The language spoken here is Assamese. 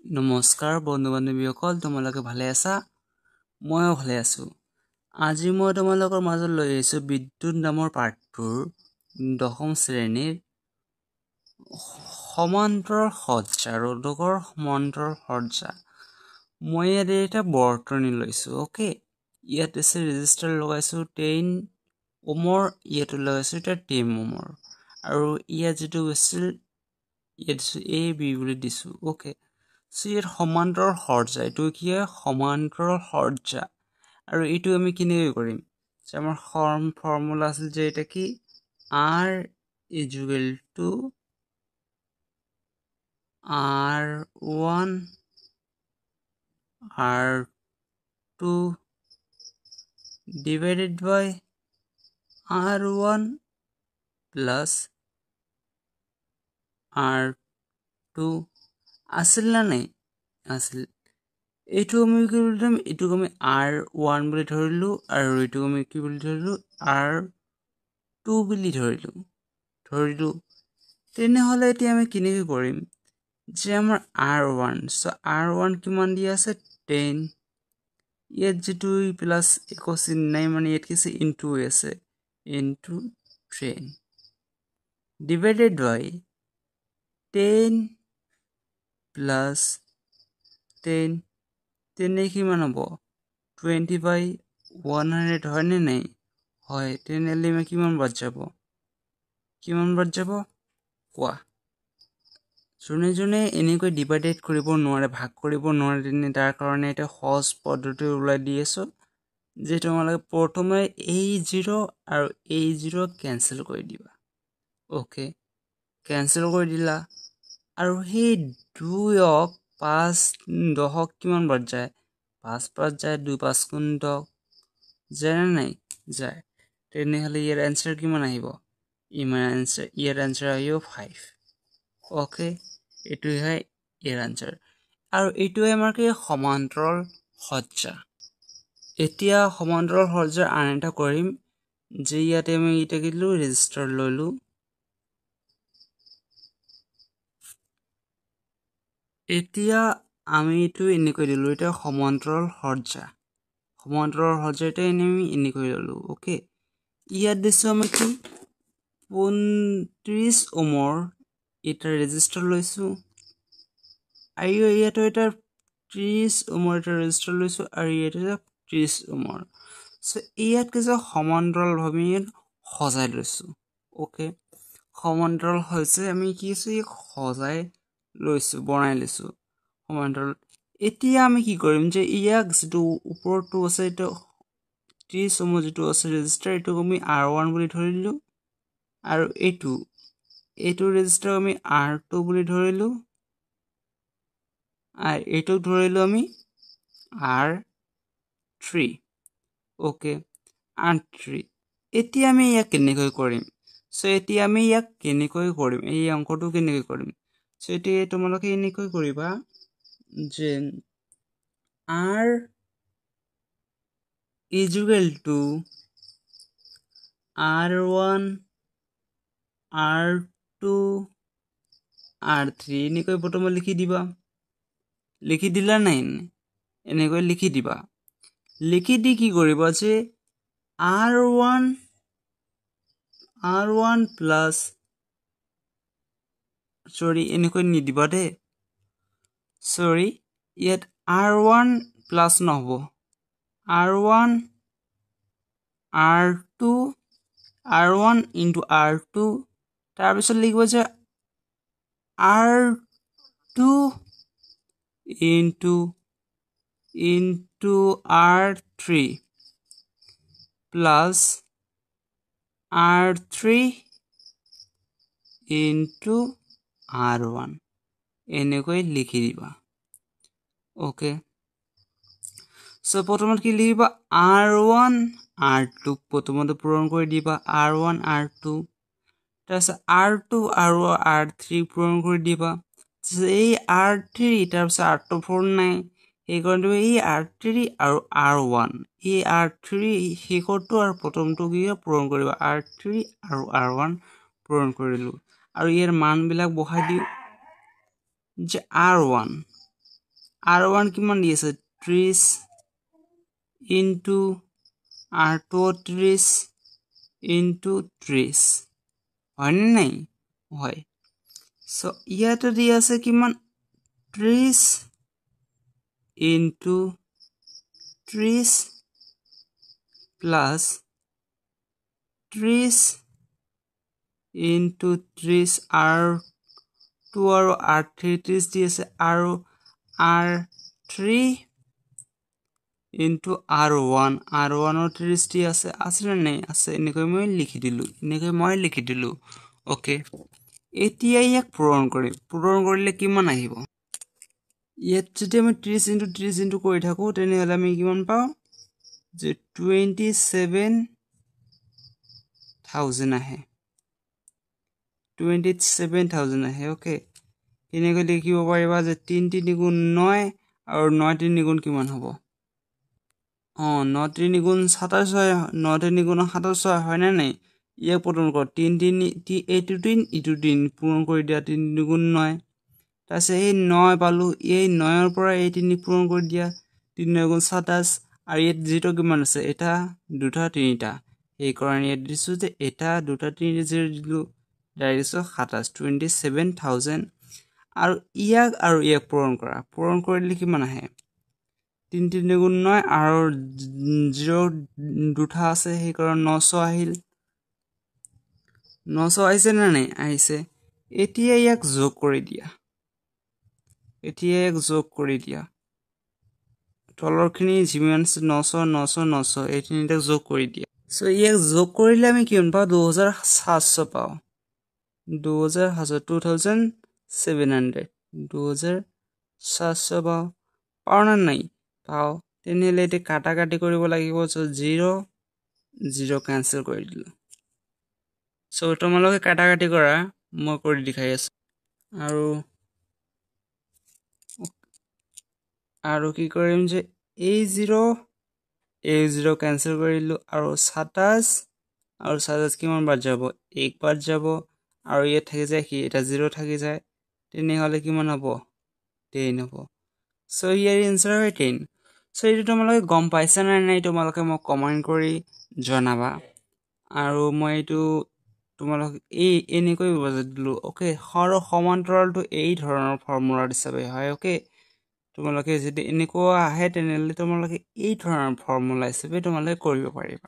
নমস্কাৰ বন্ধু বান্ধৱীসকল, তোমালোকে ভালে আছা? ময়ো ভালে আছোঁ। আজি মই তোমালোকৰ মাজত লৈ আহিছোঁ বিদ্যুৎ নামৰ পাঠটোৰ দশম শ্ৰেণীৰ সমান্তৰ সজ্জা, ৰোধকৰ সমান্তৰ সজ্জা। মই ইয়াত এটা বৰ্তনী লৈছোঁ। অ'কে, ইয়াত আছে ৰেজিষ্টাৰ লগাইছোঁ 10 ওমৰ, ইয়াতো লগাইছোঁ এতিয়া 10 ওমৰ, আৰু ইয়াত যিটো আছিল ইয়াত দিছোঁ এ বি বুলি দিছোঁ। অ'কে, চ' ইয়াত সমান্তৰ সজ্জা, এইটো কি হয়? সমান্তৰ সজ্জা। আৰু এইটো আমি কেনেকৈ কৰিম? যে আমাৰ ফৰ্মুলা আছিল যে এটা কি, R equal to R one R two divided by R one plus R two আছিল না নাই? আছিল। এইটো আমি কি বুলি ধৰিম? এইটোক আমি আৰ ওৱান বুলি ধৰিলোঁ, আৰু এইটোক আমি কি বুলি ধৰিলোঁ? আৰ টু বুলি ধৰিলোঁ। তেনেহ'লে এতিয়া আমি কেনেকৈ কৰিম? যে আমাৰ R one, so' R one কিমান দিয়া আছে? 10। ইয়াত যিটো প্লাছ একো চিন নাই, মানে ইয়াত কি আছে? ইনটু আছে, into 10 divided by 10 plus 10, তেনে কিমান হ'ব? 20/100 হয়নে নাই? হয়। তেনেহ'লে আমি কিমান বাদ যাব? কিমান বাদ যাব কোৱা? যোনে যোনে এনেকৈ ডিভাইডেড কৰিব নোৱাৰে, ভাগ কৰিব নোৱাৰে, তেনে তাৰ কাৰণে এটা সহজ পদ্ধতি ওলাই দি আছোঁ যে তোমালোকে প্ৰথমে এই জিৰ' আৰু এই জিৰ' কেঞ্চেল কৰি দিবা। অ'কে, কেঞ্চেল কৰি দিলা, আৰু সেই দুয়ক 5 দহক কিমান বাদ যায়? 5 5 যায়, 2 5 গুণ 10 যায় নে নাই? যায়। তেনেহ'লে ইয়াৰ এনচাৰ কিমান আহিব? ইমান এনচাৰ, ইয়াৰ এনচাৰ আহিব 5। অ'কে, এইটোৱে হয় ইয়াৰ এনচাৰ। আৰু এইটোৱে আমাৰ কি সমান্তৰাল সজ্জা। এতিয়া সমান্তৰাল সজ্জাৰ আন এটা কৰিম যে ইয়াতে আমি এতিয়া কি দিলোঁ? ৰেজিষ্টাৰ ল'লোঁ। এতিয়া আমি এইটো এনেকৈ দিলোঁ, এতিয়া সমান্তৰাল সজ্জা, সমান্তৰাল সজ্জা এতিয়া এনে আমি এনেকৈ ল'লোঁ। অ'কে, ইয়াত দিছোঁ আমি কি 35 ওমৰ এটা ৰেজিষ্টাৰ লৈছোঁ, আৰু ইয়াতো এটা 30 ওমৰ এটা ৰেজিষ্টাৰ লৈছোঁ, আৰু ইয়াত এটা 30 ওমৰ। চ' ইয়াত কি সমান্তৰালভাৱে ইয়াত সজাই লৈছোঁ। অ'কে, সমান্তৰাল হৈছে আমি কি আছোঁ সজাই লৈছোঁ, বনাই লৈছোঁ সমান্তৰাল। এতিয়া আমি কি কৰিম যে ইয়াক যিটো ওপৰটো আছে, এইটো 30 ওমৰ যিটো আছে ৰেজিষ্টাৰ, এইটোক আমি আৰ ওৱান বুলি ধৰিলোঁ, আৰু এইটো ৰেজিষ্টাৰ আমি আৰ টু বুলি ধৰিলোঁ, আৰু এইটোক ধৰিলোঁ আমি R three. Okay, R three. এতিয়া আমি ইয়াক কেনেকৈ কৰিম? চ' এতিয়া আমি ইয়াক কেনেকৈ কৰিম? এই অংকটো কেনেকৈ কৰিম? চ' এতিয়া তোমালোকে এনেকৈ কৰিবা যে R equal to R one R two R three এনেকৈ প্ৰথমে লিখি দিবা। লিখি দিলা নাই? এনেকৈ লিখি দিবা। লিখি দি কি কৰিবা যে R one plus, চৰি এনেকৈ নিদিবা দেই, চৰি, ইয়াত আৰ ওৱান প্লাছ নহ'ব, R one R two, R one into R two, তাৰপিছত লিখিব যে R two into into R three plus R three into R one, এনেকৈ লিখি দিবা। অ'কে, চ' প্ৰথমত কি লিখিবা? আৰ ওৱান আৰ টুক প্ৰথমতে পূৰণ কৰি দিবা, আৰ ওৱান আৰ টু, তাৰপিছত আৰ টু আৰু আৰ থ্ৰী পূৰণ কৰি দিবা। এই আৰ থ্ৰী, তাৰপিছত আৰ টু ফ'ৰ নাই, সেইকাৰণে তুমি এই আৰ থ্ৰী আৰু আৰ ওৱান, এই আৰ থ্ৰী শেষৰটো আৰু প্ৰথমটো কি পূৰণ কৰিবা, আৰ থ্ৰী আৰু আৰ ওৱান পূৰণ কৰিলোঁ, আৰু ইয়াৰ মানবিলাক বহাই দিওঁ যে আৰ ওৱান আৰ ওৱান কিমান দি আছে 30 ইনটু আৰ টু 30 ইনটু 30 হয়নে নাই হয়। চ' ইয়াতে দি আছে কিমান 30 into 30 plus 30 into 30 R two আৰু আৰ থ্ৰী 30 দি আছে আৰু R three into R one, R ওৱানৰ 30 দি আছে, আছেনে নাই আছে। এনেকৈ মই লিখি দিলোঁ, এনেকৈ মই লিখি দিলোঁ। অ'কে, এতিয়া ইয়াক পূৰণ কৰিম। পূৰণ কৰিলে কিমান আহিব? ইয়াত যদি আমি 30 ইনটু 30 ইনটু কৰি থাকোঁ তেনেহ'লে আমি কিমান পাওঁ যে 27,000 আহে, 27,000 আহে। অ'কে, কেনেকৈ লিখিব পাৰিবা যে 3 3 গুণ 9 আৰু 9 3 গুণ কিমান হ'ব? 9 3 গুণ 27 হয়, 9 3 গুণ 27 হয়, হয়নে নাই? ইয়াক পূৰণ কৰ, 3 3 এইটো 3 ইটো 3 পূৰণ কৰি দিয়া, 3 3 গুণ 9। তাৰপিছত এই 9 পালোঁ, এই 9ৰ পৰা এই 3 পূৰণ কৰি দিয়া, 3 9 গুণ 27। আৰু ইয়াত জিৰ' কিমান আছে? এটা দুটা তিনিটা, সেইকাৰণে ইয়াত দিছোঁ যে এটা দুটা তিনিটা জিৰ' দিলোঁ, ডাইৰেক্ট দিছোঁ 27, 27,000। আৰু ইয়াক আৰু ইয়াক পূৰণ কৰা, পূৰণ কৰিলে কিমান আহে? 3 3 গুণ 9 আৰু জিৰ' দুটা আছে, সেইকাৰণে 900 আহিল। 900 আহিছে নে নাই? আহিছে। এতিয়া ইয়াক যোগ কৰি দিয়া, এতিয়া ইয়াক যোগ কৰি দিয়া, তলৰখিনি যিমান আছে 900 900 900 এই তিনিটাক যোগ কৰি দিয়া। চ' ইয়াক যোগ কৰিলে আমি কিমান পাওঁ? 2700 পাওঁ, 2700, 2700, 2700 পাওঁ। পাওঁ নে নাই? পাওঁ। তেনেহ'লে এতিয়া কাটা কাটি কৰিব লাগিব। চ' জিৰ' জিৰ' কেঞ্চেল কৰি দিলোঁ। চ' তোমালোকে কাটা কাটি কৰা, মই কৰি দেখাই আছোঁ। আৰু আৰু কি কৰিম যে এই জিৰ' এই জিৰ' কেঞ্চেল কৰিলোঁ আৰু 27 আৰু 27 কিমান বাদ যাব? 1 বাদ যাব আৰু ইয়াত থাকি যায় কি এটা জিৰ' থাকি যায়, তেনেহ'লে কিমান হ'ব? 10 হ'ব। চ' ইয়াৰ এনচাৰ হয় 10। চ' এইটো তোমালোকে গম পাইছা নে নাই তোমালোকে মোক কমেণ্ট কৰি জনাবা। আৰু মই এইটো তোমালোক এই এনেকৈ বুজাই দিলোঁ। অ'কে, সৰ সমান্তৰালটো এই ধৰণৰ ফৰ্মুলাৰ হিচাপে হয়। অ'কে, তোমালোকে যদি এনেকুৱা আহে তেনেহ'লে তোমালোকে এই ধৰণৰ ফৰ্মুলা হিচাপে তোমালোকে কৰিব পাৰিবা।